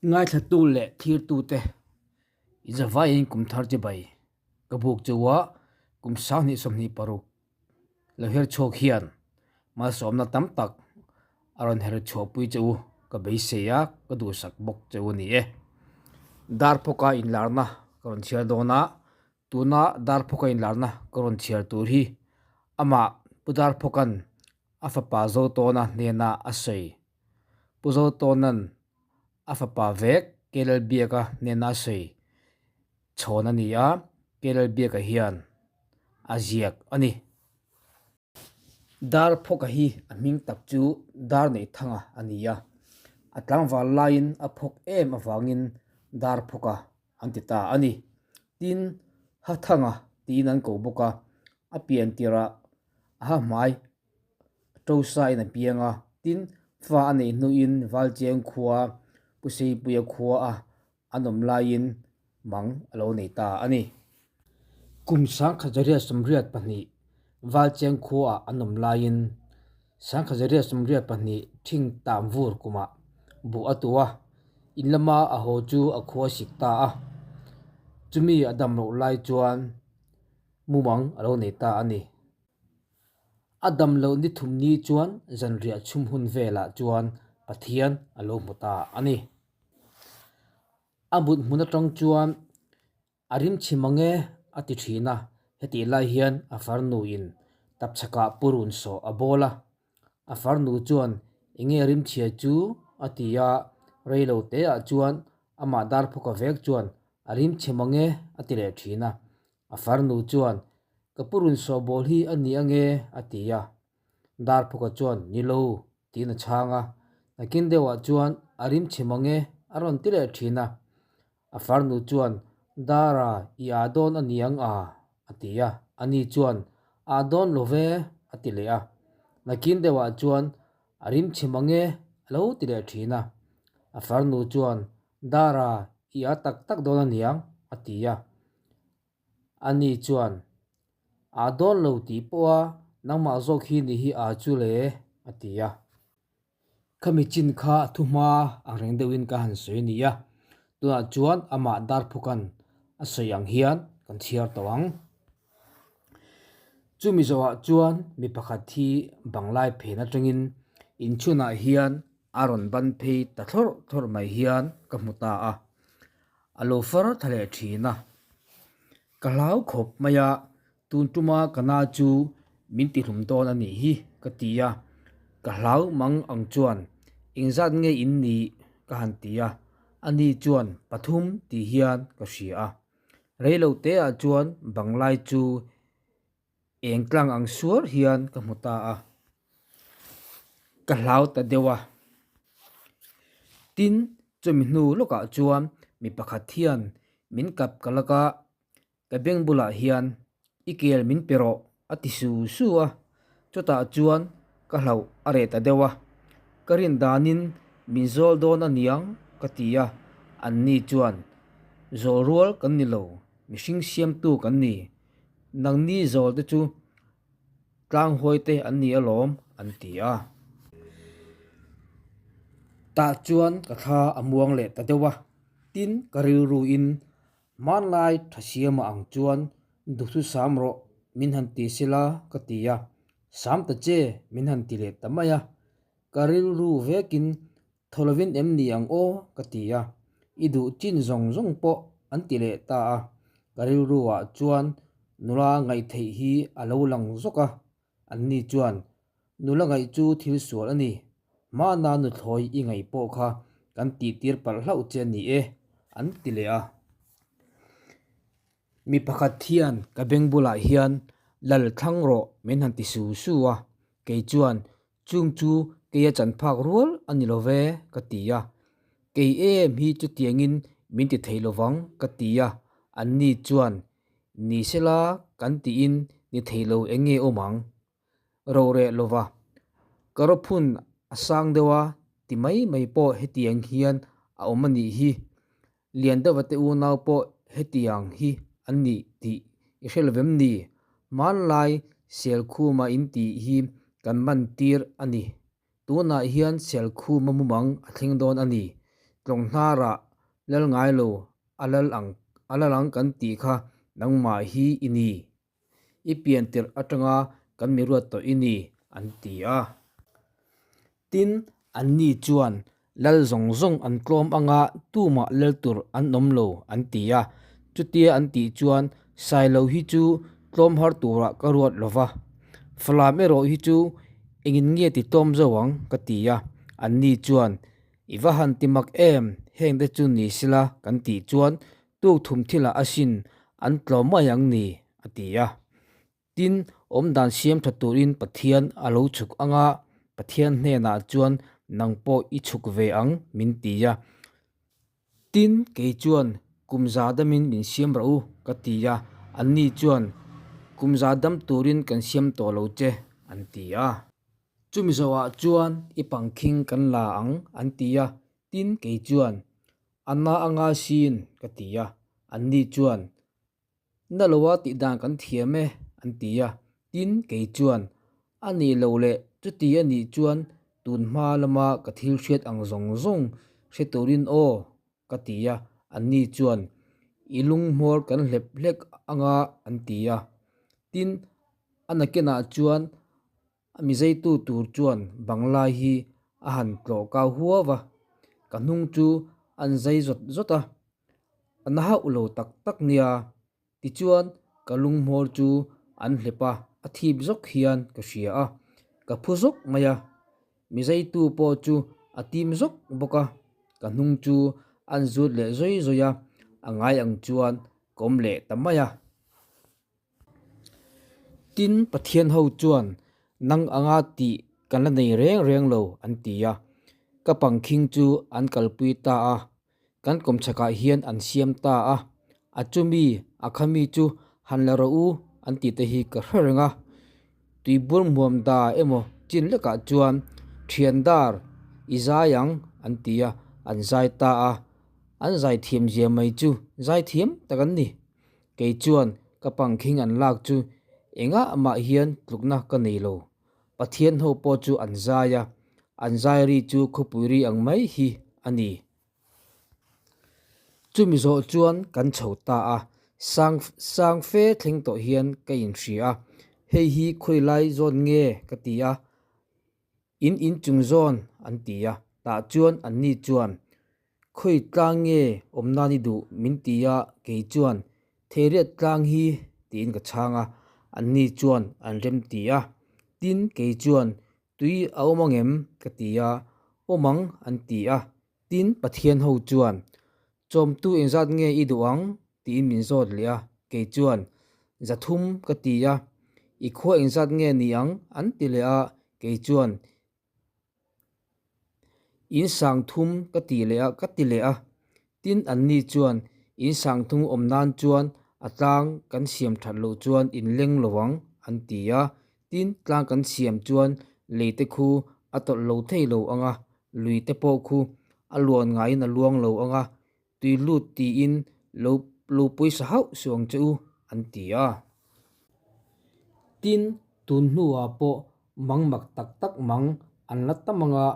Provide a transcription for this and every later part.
Ngaithlatu leh thlirtute inzavaiin kum thar chibai ka buk chu a, kum 2026 lo her chhuak hian malsawmna tam tak a rawn her chhuahpui che u ka beisei a, ka duhsak bawk che u a ni e. Darphawka inlarna ka rawn chhiar dawn a, tuna Darphawka inlarna ka rawn chhiar tur hi amah Pu Darphawka'n a fapa Zotawna hnena a sawi. Pu Zotawna'n a fapa vek Kelalbiaka hnena a sawi chhawn a ni a, Kelalbiaka hian a ziak a ni. Darphawka hi a hming tak chu Darneihthanga a ni a, a tlangval laiin a phawk em avangin Darphawka an ti ta a ni. Tin, Hathanga tiin an ko bawk a, a pian tirah a ha hmai Tosa in a piang a, tin, fa a neih hnuin Valcheng khua, Pu Seipuia khua a an awm laiin mang a lo nei ta a ni. Kum 1982 Valcheng khua ah an awm laiin 1982 Thing Tam Vur kumah buh a tu a, in lama a haw chu a khua sik ta a. Chumi a dam loh lai chuan mumang a lo nei ta a ni. A dam loh ni thum ni chuan zanriah chhum hun velah chuan Pathian a lo hmu ta a ni. A mut hmun atang chuan a rim chhi mang e a ti thin a, hetih lai hian a farnuin tapchhakah purun sawh a bawl a. A farnu chuan enge rim chhia chu a ti a, reilo teah chuan amah darphawka vek chuan a rim chhe mang e a ti leh thin a. A farnu chuan, Ka pu run sawhbawl hi a ni ange, a ti a. Darphuka chuan, Ni lo, tiin a chhang a. Nakin deuhah chuan, A rim chhe mange, a rawn ti leh thin a. A farnu chuan, Dara, i ah dawn a ni ang a, a ti a. Ani chuan, Ah dawn lo ve, a ti leh a. Nakin deuhah chuan, A rim chhe mange, a lo ti leh thin a. A farnu chuan, Dara, i a tak tak dawn a niang, a ti a. Ani chuan, A dawn lo tih pawha nangmah zawk hi ni hi a chu le, a ti a. Khami chin kha a thuhma ang reng deuhin ka han sawi a ni a, tunah chuan amah Darphuka'n a sawi ang hian kan chhiar tawh ang. Chumi zawhah chuan mi pakhat hi banglai phen atangin inchhunah hian a rawn ban phei ta thlawrh thlawrh mai hian ka hmu ta a, a lo far tha leh thin a. Ka hlau khawp mai a, tun tuma ka na chu min tihlum dawn a nih hi ka ti a, ka hlau mang ang chuan engzat nge in nih ka han ti a, ani chuan pathum tih hian ka hria a. Reilo teah chuan banglai chu eng tlang ang suar hian ka hmu ta a, ka hlau ta deuh a. Tin, chumi hnu lawkah chuan mi pakhat hian min kap ka lak a, ka beng bulah hian i kel min pe rawh a ti su su a, chutah chuan ka hlauh a reh ta deuh a, ka rin danin min zawl dawn a niang ka ti a, anni chuan zawl rual kan ni lo, mihring siamtu kan ni, nangni zawl te chu tlang huai te an ni alawm an ti a. Tah chuan ka thla a muang leh ta deuh a, tin ka rilruin Hmanlai tha siama ang chuan duhthu sam rawh min han ti sela ka ti a, sam ta che min han ti leh ta mai a, ka rilru vekin thaw lovin em ni ang aw ka ti a, i duh chin zawng zawng pawh an ti leh ta a, ka rilru ah chuan nula ngaihtheih hi a lo lang zawk a, anni chuan nula ngaih chu thil sual a ni, Hmana nuthlawi i ngaih pawh kha kan tihtir palh hlauh che a ni e, an ti leh a. Mi pakhat hian ka beng bulah hian lal thlang rawh min han ti su su a, kei chuan chung chu keia chan phak rual a ni lo ve ka ti a. Kei em hi chutiangin min ti thei lovang ka ti a, anni chuan ni sela kan tiin ni thei lo eng nge awm ang? Roreh lova, ka rawphun a sang deuh a ti mai mai pawh hetiang hian a awm a nih hi. Lian deuha te unau pawh hetiang hi an nih tih i hre lovem ni? Hmanlai Selkhuma in tih hi kan man tir a ni. Tunah hian Selkhuma mumang a thleng dawn a ni. Tlawng hnarah lal ngai lo a lal ang a lal ang kan tih kha nangmah hi i ni. I pian tirh atanga kan mi ruat tawh i ni, an ti a. Tin, anni chuan, Lal zawng zawng an tlawm anga tumah lal tur an awm lo, an ti a. Chutia an tih chuan Sailo hi chu tlawm har turah ka ruat lo va, Falam erawh hi chu engin nge ti tlawm zo ang, ka ti a. Anni chuan, I va han ti mak em, hengte chu ni sila kan tih chuan tuk thum thilah asin an tlawm mai ang ni, a ti a. Tin, awmdan siam tha turin Pathian a lo chhuk ang a, Pathian hnenah chuan nang pawh i chhuk ve ang min ti a. Tin, kei chuan kum za damin min siam rawh u ka ti a, anni chuan kum za dam turin kan siam tawh lo che an ti a. Chumi zawhah chuan i pangkhing kan la ang an ti a, tin kei chuan a na anga sin ka ti a, anni chuan Na loa tih dan kan thiam e, an ti a. Tin, kei chuan, A nih loh leh chuti a nih chuan tun hma lama ka thil hriat ang zawng zawng hre turin aw, ka ti a. Anni chuan, I lung hmawr kan hlep hlek anga, an ti a. Tin, a nakinah chuan A mizeitu tur chuan banglai hi a han tlawh kau huau a, ka hnung chu an zai zawt zawt a, a na hauh lo tak tak nia. Tichuan ka lunghmawr chu an hlep a, a thip zawk hian ka hria a, ka phu zawk mai a, mizeitu pawh chu a tim zawk bawk a, ka hnung chu an zut leh zawi zawi a, a ngai ang chuan ka awm leh ta mai a. Tin, Pathian ho chuan, Nang anga tih kan la nei reng reng lo, an ti a. Ka pangkhing chu an kalpui ta a, kan kawmchhakah hian an siam ta a. A chumi, a khami chu han la rawh u, an tih te hi ka hre reng a. Tuibur hmuam da emaw chin lekah chuan, Thian dar, i zai ang, an ti a, an zai ta a. An zai thiam zia mai chu zai thiam tak an ni. Kei chuan ka pangkhing an lak chu engah mah hian tlukna ka nei lo. Pathian ho pawh chu an zai a, an zai ri chu khawpui ri ang mai hi a ni. Chumi zawh chuan kan chho ta a, sang sang fe thleng tawh hian ka inhria a, hei hi khawilai zawn nge ka ti a, In inchung zawn an ti a, tah chuan anni chuan Khawi tlang nge awm nan i duh min ti a, kei chuan Theiriat tlang hi tiin ka chhang a, anni chuan an rem ti a. Tin, kei chuan Tui a awm angem? ka ti a, Awm ang an ti a. Tin, Pathian ho chuan Chawmtu engzat nge i duh ang? tiin min zawt leh a, kei chuan, Zathum ka ti a, i khua engzat nge ni ang? an ti leh a, kei chuan, In sangthum ka ti leh a, ka ti leh a. Tin, anni chuan, In sangthum awm nan chuan a tlang kan siam that loh chuan in leng lo ang, an ti a. Tin, tlang kan siam chuan lei te khu a tawlh lo thei lo ang a, lui te pawh khu a luan ngaiin a luang lo ang a, tui lut tiin lo lo pawisa hauh suh ang che u, an ti a. Tin, tun hnuah pawh mang mak tak tak mang an la tam ang a,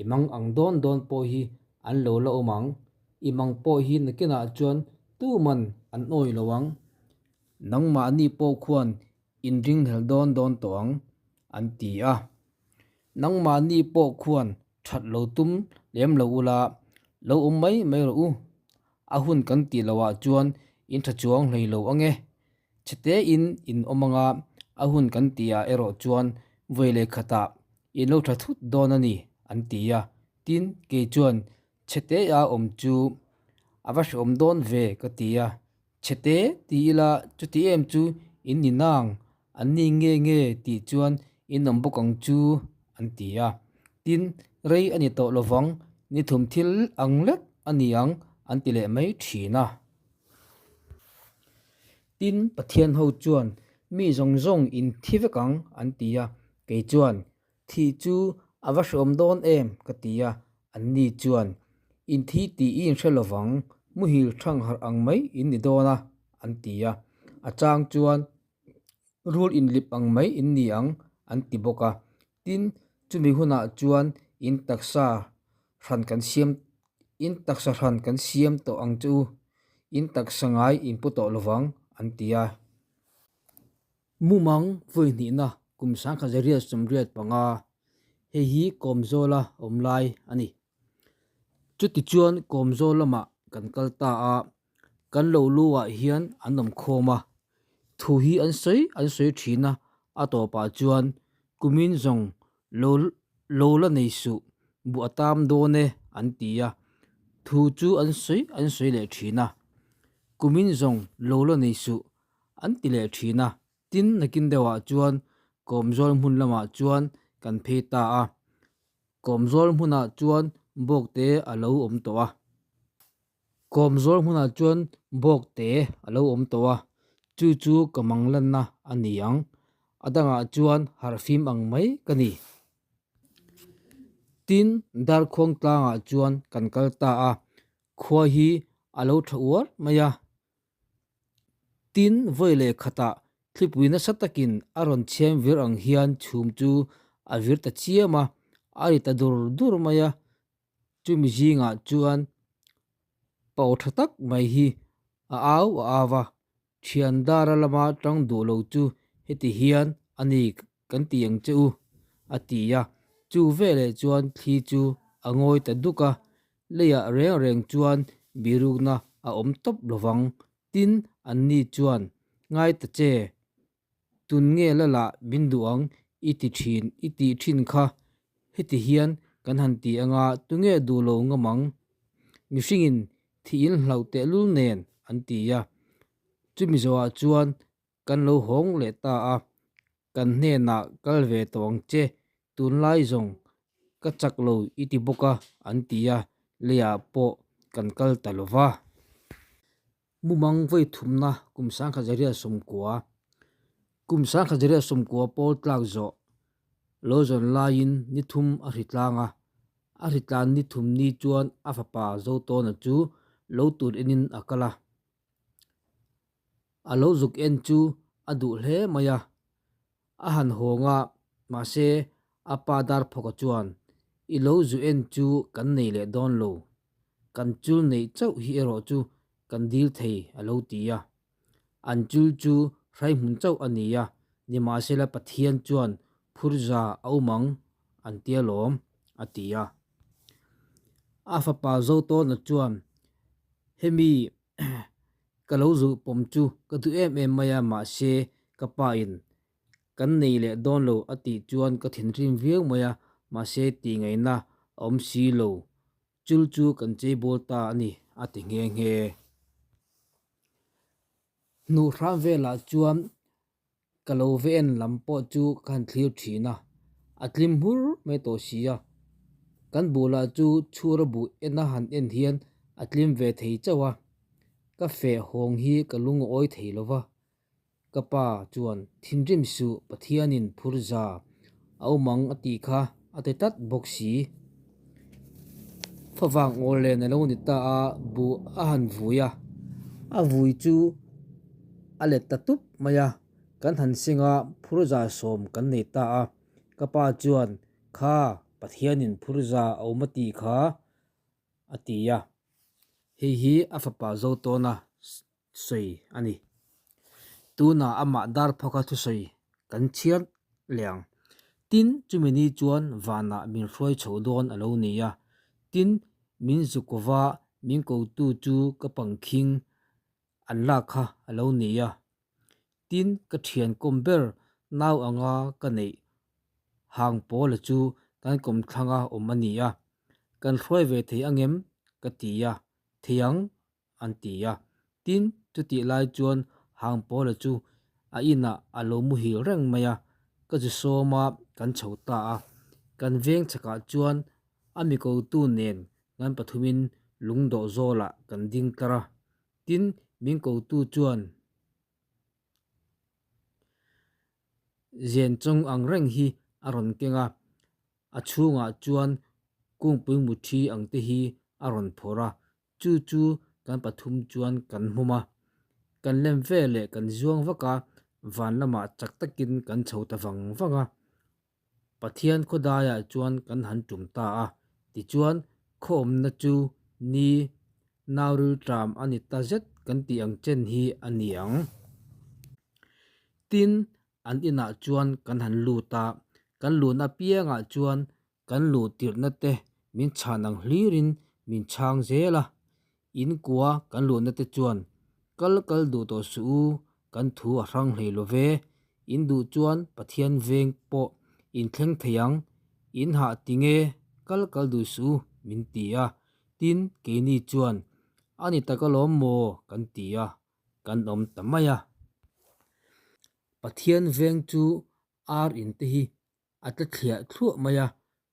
i mang ang dawn dawn pawh hi an lo la awm ang. I mang pawh hi nakinah chuan tuman an awi lo ang. Nangmahni pawh khuan inringhlel dawn dawn tawh ang, an ti a. Nangmahni pawh khuan that lo tum lem lo ula, lo awm mai mai rawh u. A hun kan tih lohah chuan in tha chuang hlei lo ang e. Chhetein in awm anga a hun kan tihah erawh chuan vawi leh khatah in lo tha thut dawn a ni, an ti a. Tin, kei chuan chhetea awm chu a va hrehawm dawn ve ka ti a. Chhete ti ila chuti em chu in ni nang, an ni nge nge tih chuan in awm bawk ang chu an ti a. Tin, rei a ni tawh lovang, ni thum thil ang lek a ni ang an ti leh mai thin a. Tin, Pathian ho chuan mi zawng zawng in thi vek ang an ti a, kei chuan Thih chu a va hreawm dawn em? ka ti a, anni chuan, In thi tih i inhre lovang, muhil thang harh ang mai in ni dawn a, an ti a. A chang chuan, Rul inlip ang mai in ni ang, an ti bawk a. Tin, chumi hunah chuan in taksa hran kan siam. In taksa hran kan siam tawh ang che u, in taksa ngai in pu tawh lovang, an ti a. Mumang vawi hnihna kum 1985, hei hi Kawmzawla awm lai a ni. Chutichuan Kawmzawl lamah kan kal ta a, kan lo lu ah hian an awm khawm a, thu hi an sawi an sawi thin a, a tawpah chuan kumin zawng lo lo la nei suh, buh a tam dawn e an ti a, thu chu an sawi an sawi leh thin a, kumin zawng lo la nei suh an ti leh thin a, tin nakin deuhah chuan Kawmzawl hmun lamah chuan kan phei ta a. Kawmzawl hmunah chuan bawkte a lo awm tawh a. Kawmzawl hmunah chuan bawkte a lo awm tawh a, chu chu ka mang lanna a ni ang. A dangah chuan harhfim ang mai ka ni. Tin, Darkhuang tlangah chuan kan kal ta a, khua hi a lo tha uar mai a. Tin, vawi leh khatah thlipui nasa takin a rawn chhem vir ang hian chhum chu a vir ta chiam a, a ri ta dur dur mai a. Chumi zingah chuan pau tha tak mai hi a au a au a, thian dara lama tang duh lo chu heti hian a ni kan ti ang che u, a ti a. Chu veleh chuan thli chu a ngawi ta duk a, leiah reng reng chuan birukna a awm tawp lovang. Tin, anni chuan, Ngai ta che, tun nge la lah min duh ang i ti thin, i tih thin kha heti hian kan han ti anga tunge duh lo ngam ang? Mihringin thiin hlauh tehlul nen, an ti a. Chumi zawhah chuan Kan lo hawng leh ta a, kan hnenah kal ve tawh ang che, tunlai zawng ka chak lo i ti bawk a, an ti a, leiah pawh kan kal ta lo va. Mumang vawi thumna kum 1990, kum 1990 pawl tlak zawh lo zawn laiin ni thum a hri tlang a, a hri tlan ni thum ni chuan a fapa Zotawna chu lo tur enin a kal a. A lo zuk en chu a duh hle mai a, a han hawng a, mahse a pa Darphawka chuan, I lo zu en chu kan nei leh dawn lo, kan chul neih chauh hi erawh chu kan dil thei a lo ti a. An chul chu hraihmun chauh a ni a, nimahsela Pathian chuan phurza a um ang an tia lawm, a ti a. A fapa Zotawna chuan, Hemi Ka lo zuh pawm chu ka duh em em mai a, mahse ka pa in kan nei leh dawn lo a tih chuan ka thinrim viau mai a, mahse tih ngaihna a awm si lo, chul chu kan chei bawl ta a ni a ti nghe nghe. Hnuh hram velah chuan Ka lo ve en lam pawh chu ka han thlir thin a, a tlim hmur mai tawh si a. Kan bulah chu chhura buh ena han en hian a tlim ve thei chauh a, ka feh hawng hi ka lung a awi thei lo va. Ka pa chuan, Thinrim suh, Pathianin phur za a awm ang a tih kha a ti tlat bawk si. Favang awl len a lo ni ta a, buh a han vui a, a vui chu a let ta tup mai a, kan han seng a, phurza sawm kan nei ta a, ka pa chuan, Kha, Pathianin phurza a awm a tih kha, a ti a. Hei hi a fapa Zotawna sawi a ni. Tunah amah Darphawka thusawi kan chhiar leh ang. Tin, chumi ni chuan vanah min hruai chho dawn a lo ni a. Tin, min zukova min kotu chu ka pangkhing an lak kha a lo ni a. Tin, ka thian kawm ber nau anga ka neih hang pawla chu kan kawmthlanga awm a ni a. Kan hruai ve thei angem? ka ti a. Thei ang an ti a. Tin, chutih lai chuan Hangpawla chu a inah a lo muhil reng mai a, ka zu sawm a, kan chho ta a. Kan veng chhakah chuan a mikotu nen kan pathumin lungdawh zawlah kan ding tlar a. Tin, min kotu chuan Zen chawng ang reng hi a rawn keng a, a chhungah chuan kungpui muthi ang te hi a rawn phawrh a, chu chu kan pathum chuan kan hmum a, kan lem veleh kan zuang vak a, van lamah chak takin kan chho ta vang vang a. Pathian khawdaiah chuan kan han tum ta a, tichuan khaw awmna chu Ni nauril ṭam a ni ta zet kan tih ang chen hi a ni ang. Tin, an inah chuan kan han lut a, kan luhna piangah chuan kan luh tirhna te min chhan ang hlirin min chhang zel a. In kua kan luhna te chuan kal kal duh tawh suh u, kan thu a hrang hlei lo ve, in duh chuan Pathian veng pawh in thleng thei ang, in hah tinge kal kal duh suh u min ti a, tin keini chuan a ni tak alawm maw kan ti a, kan awm ta mai a. Pathian veng chu ar in te hi a tla thliah thluah mai a,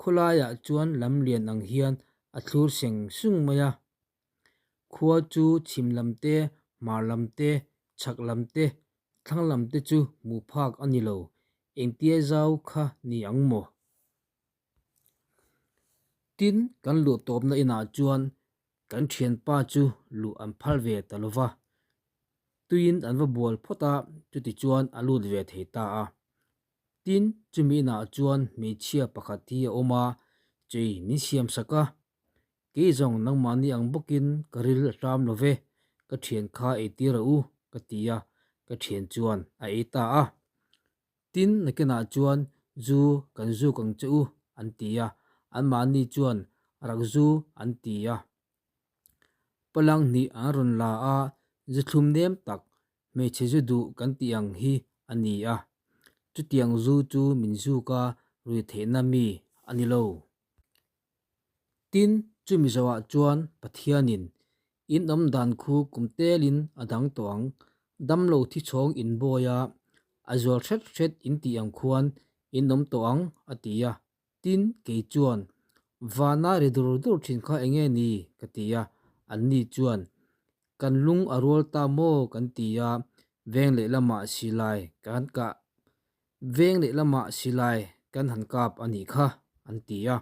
khawlaiah chuan lam lian ang hian a thlur seng sung mai a. Khua chu chhim lam te, hmar lam te, chhak lam te, thlang lam te chu hmuh phak a ni lo, engtia zau kha ni ang maw? Tin, kan luh tawpna inah chuan kan thianpa chu luh an phal ve ta lo va, tuiin an va bual phawt a, chutichuan a lut ve thei ta a. Tin, chumi inah chuan hmeichhia pakhat hi a awm a, chei min siam sak a. Kei zawng nangmahni ang bawkin ka ril a ṭam lo ve, ka ṭhian kha eitir a u, ka ti a, ka ṭhian chuan a ei ta a. Tin, nakinah chuan zu kan zuk ang che u, an ti a, anmahni chuan rak zu an ti a. Palang hnih an rawn la a, zu thlum nem tak, hmeichhe zu duh kan tih ang hi a ni a. Chutiang zu chu min zuk a rui theihna mi a ni lo. Tin, chumi zawhah chuan Pathianin, In awm dan khu kum telin a dang tawh ang, damlo thi chhawng in bawi a, a zual hret hret in tih ang khuan in awm tawh ang, a ti a. Tin, kei chuan, Vana ri dur dur thin kha eng nge ni? ka ti a. Anni chuan, Kan lung a rual ta maw? kan ti a, veng lehlamah silai kan kah Veng lehlamah silai kan han kap a nih kha, an ti a.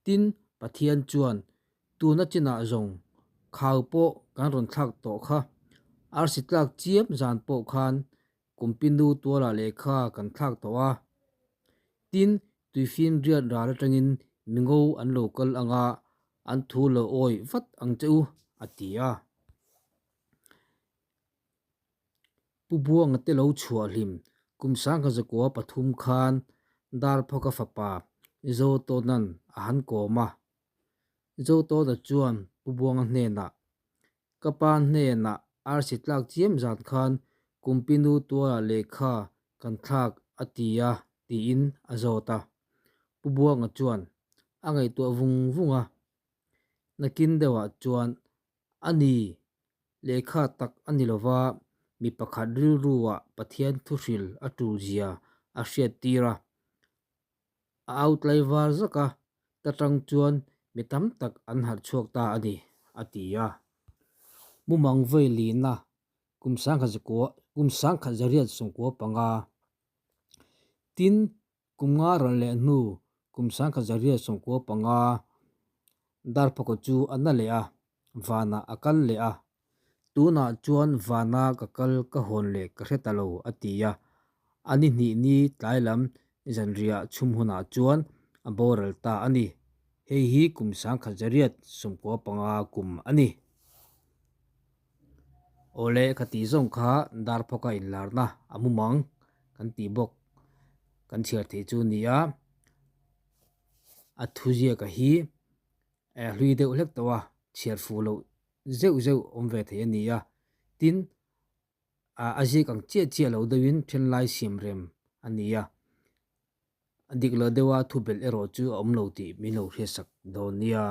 Tin, Pathian chuan, Tuna chinah zawng khau pawh kan rawn thlak tawh kha. Arsi tlak chiam zan pawh khan Kumpinu tualah lehkha kan thlak tawh a. Tin, tuifin riat ral atangin mingo an lo kal anga an thu lo awih vat ang che u, a ti a. Pu Buanga te lo chhuah hlim kum 1903 khan Darphawka fapa Zotawna'n a han kawm a. Zotawna chuan Pu Buanga hnenah, Ka pa hnenah arsi tlak chiam zan khan Kumpinu tualah lehkha kan thlak a ti a tiin a zawt a. Pu Buanga chuan a ngaihtuah vung vung a. Nakin deuhah chuan A ni, lehkha tak a ni lova, mi pakhat rilruah Pathian thuhril a tulzia a hriattir a. A au tlaivar zak a, ta tang chuan mi tam tak an harh chhuak ta a ni, a ti a. Mumang vei lina kum 1985. Tin, Kum nga ral leh hnu kum 1995 Darphawka chu a na leh a, vanah a kal leh a. Tunah chuan vana ka kal ka hawn leh ka hre ta lo, a ti a. A ni hnih ni tlai lam zanriah chhum hunah chuan a boral ta a ni. Hei hi kum 1995 kum a ni. Awle ka tih zawng kha Darphawka inlarna a mumang kan tih bawk kan chhiar theih chu a ni a, a thu ziaka hi hlui deuh hlek tawh a, chhiar fuh loh zeuh zeuh awm ve thei a ni a, tin a ziak ang chiah chiah lo deuhin thenlai siam rem a ni a, a dik lo deuha thu belh erawh chu a awm lo tih min lo hriatsak dawn nia.